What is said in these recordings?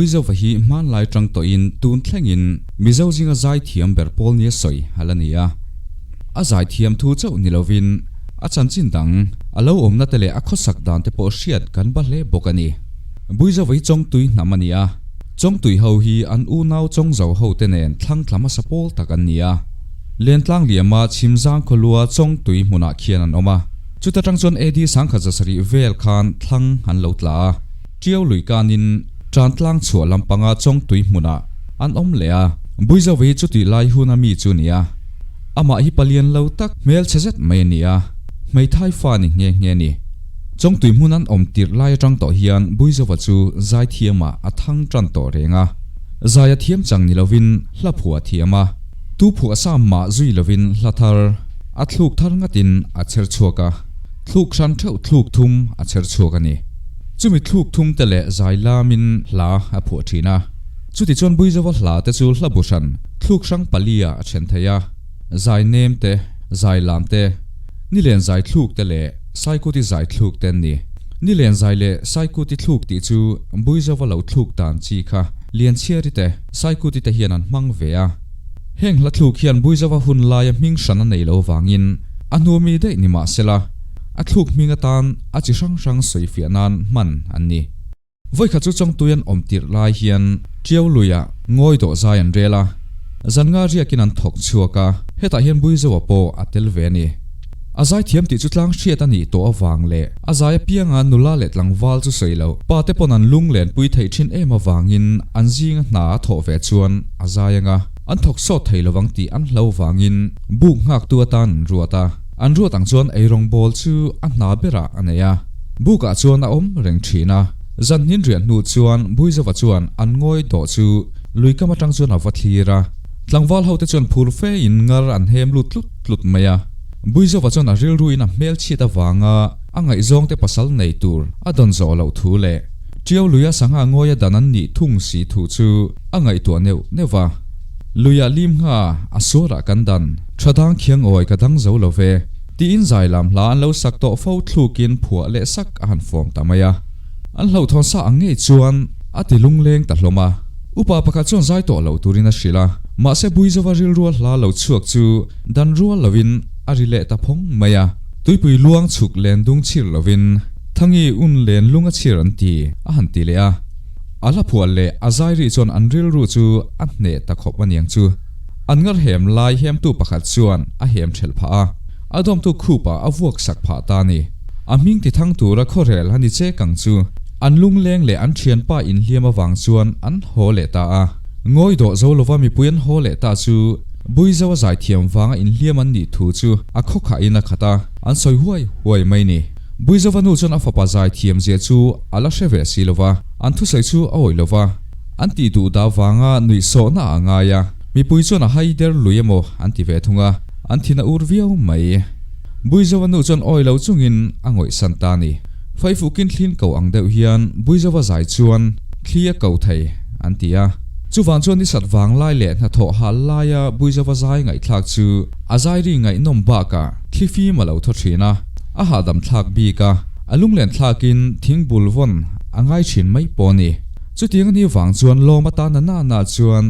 Buizova hi hmanlai tang tawhin tun thlengin Mizo zinga zaithiam ber pawl nia sawi a la ni a. A zaithiam thu chauh ni lovin a chanchin dang, a lo awmna te leh a khawsak dan te pawh hriat kan ba hle bawk a ni. Buizova hi Chawngtui hnam a ni a, Chawngtui ho hi an unau Chawngzo ho te nen thlang tla hmasa pawl tak an ni a. Lentlang liama Chhimzang khawlua Chawngtui hmunah khian an awm a. Chuta tang chuan AD 1070 vel khan thlang an lo tla a. Ṭiau lui kanin Ṭantlang chhuah lampanga Chawngtui hmunah an awm leh a. Buizova hi chutih lai huna mi chu ni a. Amah hi palian lo tak hmel chhe zet mai a ni a, hmeithai fa ni nghe nghe a ni. Chawngtui hmun an awm tirh lai aṭang tawh hian Buizova chu zaithiamah a thang ṭan tawh reng a. Zai a thiam chang ni lovin hla phuah a thiam a, tu phuah sa mah zui lovin hla thar a thluk thar ngatin a chher chhuak a, thluk hran theuh thluk thum a chher chhuak a ni. Chumi thluk thum te leh zai lamin hla a phuah thin a. Chutichuan Buizova hla te chu hla bu hran thluk hrang palia a then thei a, zai nem te, zai lam te, nilen zai thluk te leh Saikuti zai thluk te an ni. Nilen zai leh Saikuti thluk tih chu Buizova lo thluk dan chi kha Lianchhiari te, Saikuti te hian an hmang ve a. Heng hla thluk hian Buizova hun laia hming hran a nei lo vangin a hnu mi daih ni mah sela, a thluk hming atan a chi hrang hrang sawifiah nan hman an ni. Vawikhat chu Chawngtui an awm tirh lai hian Ṭiau luiah ngawi dawh zai an rel a, zan nga riakin an thawk chhuak a, hetah hian Buizoa pawh a tel ve a ni. A zaithiam tih chu tlang hriat a nih tawh avang leh a zai apianga nula leh tlangval chu sawi loh pa te pawn an lung lenpui theih thin em avangin an zinga hna a thawh ve chuan a zai anga an thawk sawt thei lovang tih an hlo vangin buk nghaktu atan an ruat a, an ruat ang chuan eirawngbawl chu a hna berah a nei a. Bukah chuan a awm reng thin a, zan hnin riah hnu chuan Buizova chuan an ngawi tawh chu lui kam atang chuan a va thlir a, tlangval ho te chuan phur fe in ngar an hem lut tlut tlut mai a. Buizova chuan a rilru in a hmel chhiat avanga a ngaihzawng te pasal nei tur a dawn zawh loh thu leh Ṭiau luia sangha ngawia dan an nih thung si thu chu a ngaihtuah neuh neuh va. Luia lim ngha a suarah kan dan, tha dang khiang awi ka dang zo lo ve. Tiin zai lam hla an lo sak tawh fo thlukin phuah leh sak a han fawm ta mai a. An hlauhthawn sa ang ngei chuan a ti lungleng ta hlawm a. Upa pakhat chuan zai tawh lo turin a hrilh a, mahse Buizova rilrua hla lo chhuak chu dan rual lovin a ri leh ta phawng mai a. Tuipui luang chhuk len dung chhir lovin Thangi un len lung a chhir an ti a han ti leh a. A hla phuah leh a zai ri chuan an rilru chu a hneh ta khawp aniang chu. An ngar hem lai hemtu pakhat chuan a hem thelh phah a, a dawmtu khupa a vuak sak phah ta a ni. A hming ti thang tura khawrel a ni che kang chu an lungleng leh an thianpa inhliam avang chuan an haw leh ta a. Ngawi dawh zo lova mipui an haw leh ta chu Buizo a zaithiam vanga inhliam an nih thu chu a khawkhahin a khat a, an sawi huai huai mai ni. Buizova nu chuan a fapa zaithiam zia chu a la hre ve si lova, an thusawi chu a awih lova. An tih duh dah vanga nuih sawhna a ngai a, mipui chuan a hai der lui emaw an ti ve thung a, an thin a ur viau mai. Buizova nu chuan awi lo chungin a ngawihsan ta a ni. Faifukin thlin ko ang deuh hian Buizova zai chuan thli a ko thei an ti a. Chuvang chuan nisat vang lai leh hnathawh hal laia Buizova zai ngaihthlak chu a zai ri ngaihnawm bakah thli fim a lo thaw thin a, a hahdam thlak bik a, a lunglen thlakin thingbul vawn a ngai thin mai pawh a ni. Chutiang a ni vang chuan lawm atana nana chuan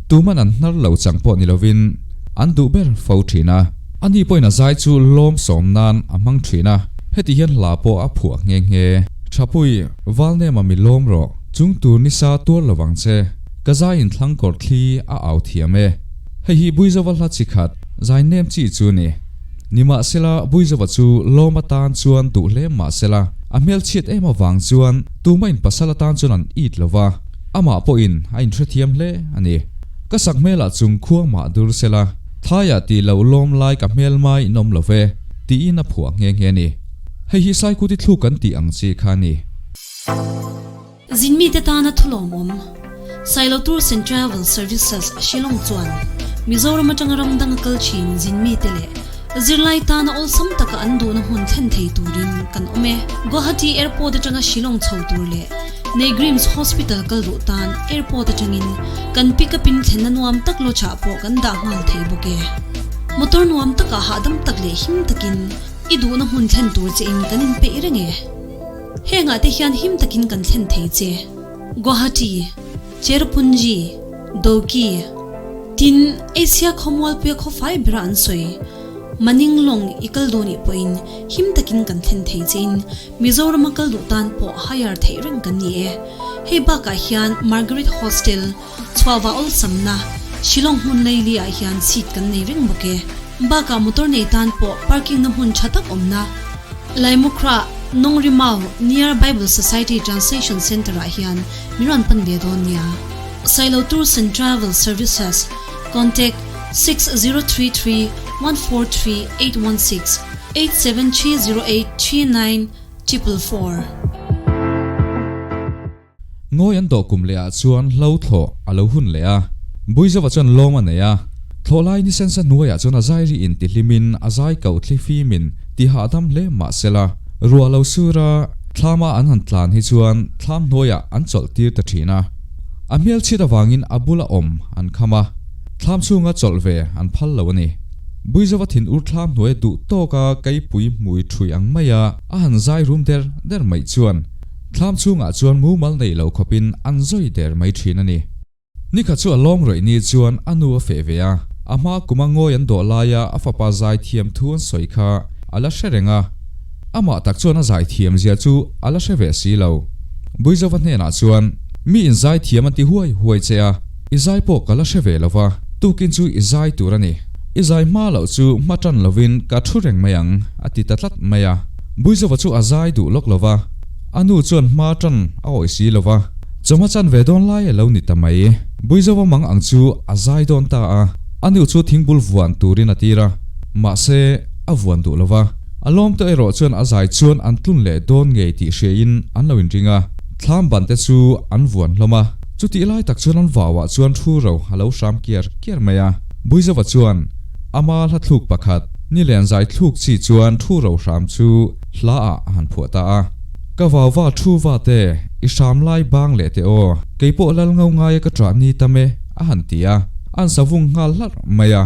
tuman an hnar lo chang pawh ni lovin an duh ber fo thin a. Ani pawhin a zai chu lawm sawm nan a hmang thin a, heti hian hla pawh a phuah nghe nghe. Thapui, Valnema mi lawm rawh, chung tur nisa tuar lo vang che, ka zai in thlang kawr thli a au thiam e. Hei hi Buizova hla chi khat, zai nem chi chu ni. Nimahsela, Buizova chu lawm atan chuan duh hle mahsela, a hmelchhiat em avang chuan Tuma in pasal atan chuan an it lo va, amah pawhin a inhrethiam hle a ni. Ka sak hmelah chung khua mah dur sela, thaiah tih loh lawm lai ka hmel mai in awm lo ve, tiin a phuah nghe nghe a ni. Hei hi Saikuti thluk kan tih ang chi kha a ni. Zinmite tana thulawmawm, Sailo Tours and Travel Services Shillong chuan Mizoram atanga ram danga kal thin zinmite leh Zirlai tana awlsam taka an duhna hmun thlen thei turin kan awm e. Guwahati Airport atanga Shillong chho tur leh Neigrims Hospital kal duh tan Airport atangin kan pick up in thlenna nuam tak lawchah pawh kan dah nghal thei bawk e. Motor nuam takah hahdam tak leh him takin i duhna hmun thlen tur che in kan inpeih reng e. Hengah te hian him takin kan thlen thei che. Guwahati. Cherrapunji, Dawki, Tin, Asia khawmualpuia khawfai bera an sawi. Maninglong i kal duh nih pawhin him takin kan thlen thei chein Mizorama kal duh tan pawh hire theih reng kan ni e. Hei bakah hian Margaret Hostel, Chhuahva awlsamna, Shillong hmun laili ah hian seat kan nei reng bawk e. Bakah motor nei tan pawh parking na hmun tha tak awmna, Laimukhra, Nongrimau, near Bible Society Translation Centre ah hian min rawn pan ve dawn nia. Sailo Tours and Travel Services, Contact, 6033 143 816 87308 39 444. Ngawi an dawh kum leh ah chuan hlo thlawh a lo hun leh a, Buizova chuan lawm a nei a, thlawh lai ni sensa hnuaiah chuan a zai ri in ti hlimin a zai koh thli fimin ti hahdam hle mah sela, ruah lo sur a, thlama an han tlan hi chuan thlam hnuaiah an chawlh tir ta thin a. A hmelchhiat avangin a bula awm an kham a, thlam chhunga chawlh ve an phal lo a ni. Buizova thin ur thlam hnuaia duh tawka keipui hmui ṭhui ang maia a han zai rum der der mai chuan thlam chhungah chuan mumal nei lo khawpin an zawi der mai ṭhin a ni. Nikhat chu a lawm rawih ni chuan a nu a feh ve a, a hma kuma ngawi an dawh laia a fapa zaithiam thu an sawi kha a la hre reng a. Amah tak chuan a zaithiam zia chu a la hre ve si lo. Buizova hnenah chuan, Mi in zaithiam an ti huai huai che a, i zai pawh ka la hre ve lo va, tukin chu i zai tur a ni. I zai hma loh chu hma tan lovin ka thu reng mai ang, a ti ta tlat mai a. Buizova chu a zai duh lawk lo va, a nu chuan hma tan a awih si lo va, chawhma chan ve dawn lai a lo ni ta mai. Buizova mang ang chu a zai dawn ta a, a nu chu thingbul vuan turin a tir a, mahse, a vuan duh lo va. A lawmte erawh chuan a zai chuan an tlun leh dawn ngei tih hriain an lo inring a, thlam bante chu an vuan hlawm a. Chutih lai tak chuan an vauah chuan thu ro a lo hram kiar kiar mai a. Buizova chuan ama hla thluk pakhat, Nilen zai thluk chi chuan thu ro hram chu hla ah a han phuah ta a. Ka vau va thu va te, i hram lai bang leh teh aw, kei pawh lal ngau ngaia ka ṭah ni tam e, a han ti a, an savung nghal hlarh mai a.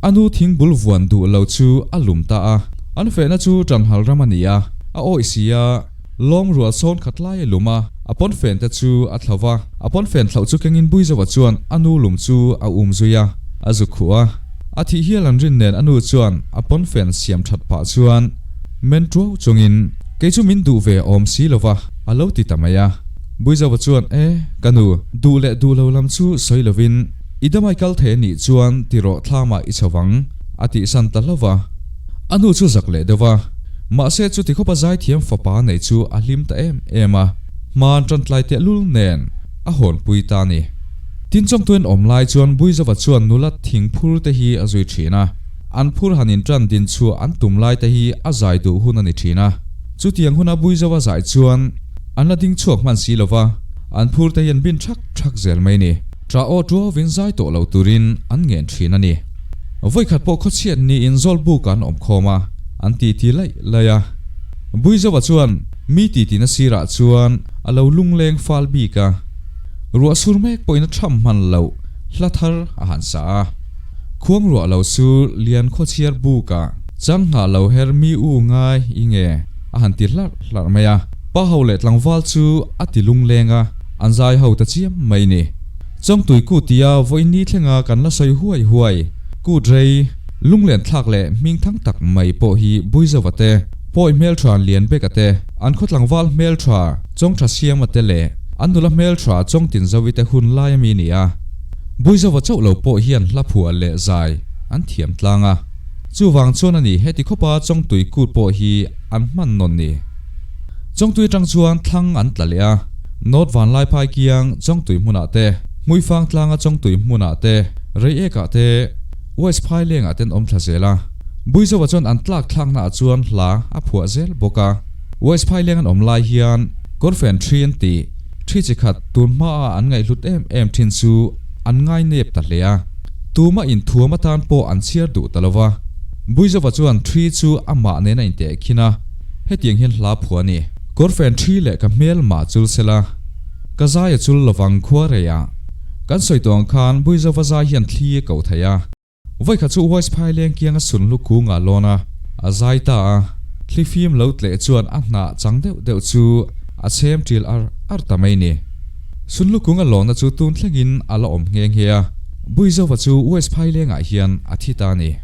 A nu thingbul vuan duh lo chu a lum ta a, an fehna chu Ṭanhal ram a ni a, a awih si a, lawng rual sawn khat lai a lum a, a pawnfen te chu a thlo va, a pawnfen thloh chu kengin Buizova chuan a nu lum chu a um zui a, a zu khuh a. A thih hial an rin nen a nu chuan a pawnfen siam that pah chuan men tuau chungin, Kei chu min duh ve awm si lo va, a lo ti ta mai a. Buizova chuan, E, ka nu, duh leh duh lo lam chu sawi lovin, I damai kal thei a nih chuan ti rawh thlamah i chho vang, a tihsan ta hlauh va. A nu chu zak leh deuh a, mahse chuti khawpa zaithiam fapa nei chu a hlim ta em em a, hman ṭantlai tehlul nen a hawnpui ta a ni. Tin chawngtuin awm lai chuan Buizova chuan nula thing phur te hi a zui ṭhin a, an phur han inṭan din chhuah an tum lai te hi a zai duh hun a ni ṭhin a. Chutiang huna Buizova zai chuan an la ding chhuak hman si lo va, an phur te hi an bin ṭhak ṭhak zel mai a ni. Ṭah aw ṭuauvin zai tawh lo turin an ngen ṭhin a ni. Vawikhat pawh khawchhiat niin Zawlbuk an awm khawm a, an titi laih laih a. Buizova chuan mi titina sirah chuan a lo lungleng fal bik a. Ruah sur mek pawhin a ṭham hman loh hla thar a han sa a. Khuang ruah lo chu lian khawchhiar bukah chang nghah lo her mi u ngai i nge a han ti hlarh hlarh mai a. Pa ho leh tlangval chu a ti lungleng a. An zai ho ta chiam mai ni. Chawngtui kut tia vawiin ni thlenga kan la sawi huai huai. Kut rei, lunglen thlak leh hming thang tak mai pawh hi Buizova te, Pawi hmeltha Lianbeka te, an khawtlangval hmeltha Chawngtha Siama te leh an nula hmeltha Chawngtinzovi te hun lai ami ni a. Buizova chauh lo pawh hian hla phuah leh zai an thiam tlang a. Chuvang chuan a ni heti khawpa Chawngtui kut pawh hi an hman nawn ni. Chawngtui atang chuan thlang an tla leh a, North Vanlaiphai kiang Chawngtui hmunah te, Hmuifang tlanga Chawngtui hmunah te, Reiekah te, West Phailengah ten awm thla zel a. Buizova chuan an tlak thlakna ah chuan hla a phuah zel bawk a. West Phaileng an awm lai hian kawrfen thi an tih, thi chi khat tun hma a an ngaihhlut em em thin chu an ngai nep ta hle a. Tuma inthuam atan pawh an chhiar duh ta lo va. Buizova chuan thi chu amah nen a inteh khin a, hetiang hian hla phuah a ni. Kawrfen thi leh ka hmel mah chul sela, ka zai a chul lovang khua rei ah. Kan sawi tawh ang khan Buizova zai hian thli a koh thei a. Vawikhat chu West Phaileng kianga sunhlu kungah lawn a, a zai ta a. Thli fim lo tleh chuan a hnah chang deuh deuh chu a chhem ṭil ar ar ta mai ni. Sunlukung a lawnna chu tun thlengin a la awm nghe nghe a, Buizova chu West Phailengah hian a thi ta a ni.